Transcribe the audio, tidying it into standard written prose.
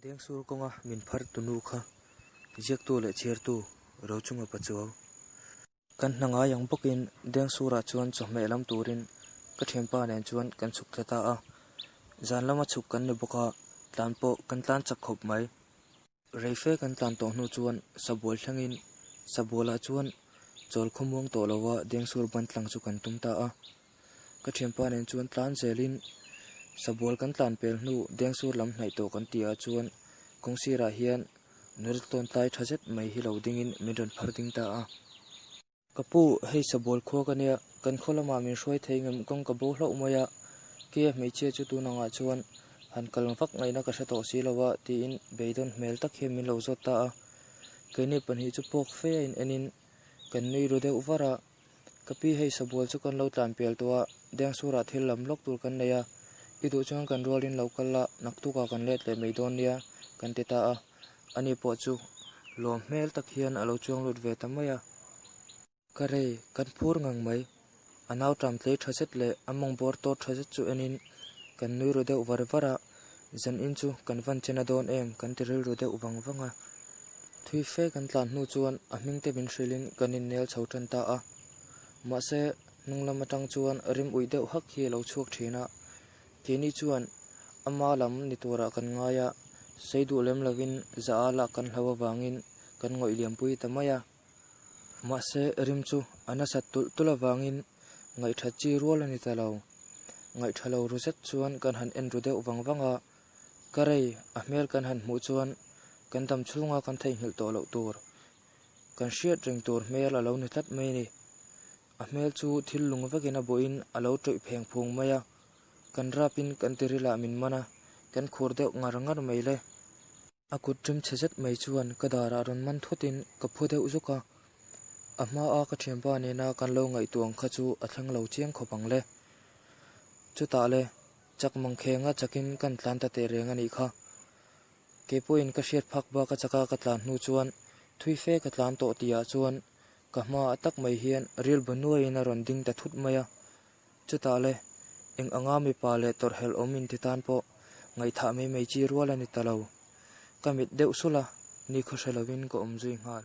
Dengsur kawnga min phar tunu kha ziaktu leh chhiartu Rochunga Pachuau. Kan hna ngai ang bawkin Dengsurah chuan chawhmeh lam turin ka thianpa nen chuan kan chhuk thla ta a. Zan lama chhuk kan ni bawk a, tlan pawh kan tlan chak khawp mai. Reife kan tlan tawh hnu chuan Sabual thlengin Sabualah chuan chawl khawmuang tawh lova Dengsur ban tlang chu kan tum ta a. Ka thianpa nen chuan tlan zelin Sabual kan tlan pel hnu Dengsur lam hnaih tawh kan tihah chuan kawng sirah hian nula tawn tlai tha zet mai hi lo dingin min rawn phar ding ta a. Ka pu, hei Sabual khua ka nia, kan khaw lamah min hruai thei ngem kawng ka bo hlauh mai a, keia hmeichhia chu tun angah chuan han kal vak ngaihna ka hre tawh si lo a tiin beidawn hmel tak hian min lo zawt ta a. Keini pahnih chu pawk fe a in enin kan nui ru deuh var a, Ka pi hei Sabual chu kan lo tlan pial tawh a, Dengsurah thil lam lawk tur kan nei a, i duh chuan kan rualin lo kal la, naktukah kan let leh mai dawn nia kan ti ta a. Ani pawh chu lawm hmel tak hian a lo chuang lut ve ta mai a. Ka rei, kan phur ngang mai. A nau ṭam tlei ṭha zet leh a mawng bawr tawt ṭha zet chu enin kan nui ru deuh var var a, zan in chu kan van chena dawn em kan ti rilru deuh vang vang a. Thui fe kan tlan hnu chuan a hming te min hrilhin kan innel chho ṭan ta a. Mahse, hnung lam aṭang chuan rim uih deuh hak hi a lo chhuak ṭhin a. Keini chuan ama lam ni turah kan ngai a, sei duh lem lovin za a lak kan hlo avangin kan ngawih liampui ta mai a. Mahse, rim chu a nasat tulh tulh avangin ngaihthat chi rual a ni ta lo. Ngaihtha lo ru zet chuan kan han en ru deuh vang vang a, ka rei a hmel kan han hmuh chuan kan dam chhunga kan theihnghilh tawh loh tur, kan hriat reng tur hmel a lo ni tlat mai a ni. A hmel chu thil lung vekin a bawhin a lo tawih pheng phung mai a, kan rapin kan tirilah min man a, kan khur deuh ngar ngar mai le. A kut rim chhe zet mai chuan ka darah rawn man thutin ka phu deuh zuk a, a hmaa ka thianpa nena kan lo ngaihtuah ang kha chu a thleng lo chiang khawp ang le. Chutah le, chak mangkhenga chakin kan tlan ta teh reng a nih kha. Kei pawhin ka hriat phak bak a chaka ka tlan hnu chuan thui fe ka tlan tawh tihah chuan ka hmaah tak mai hian rilbu nuaiin a rawn ding ta thut mai a. Chutah le, eng anga mipa leh tawrhhelh awm inti tan pawh ngaihthah mai mai chi rual a ni ta lo. Ka mit deuh sulh a, nikhaw hre lovin ka awm zui nghal.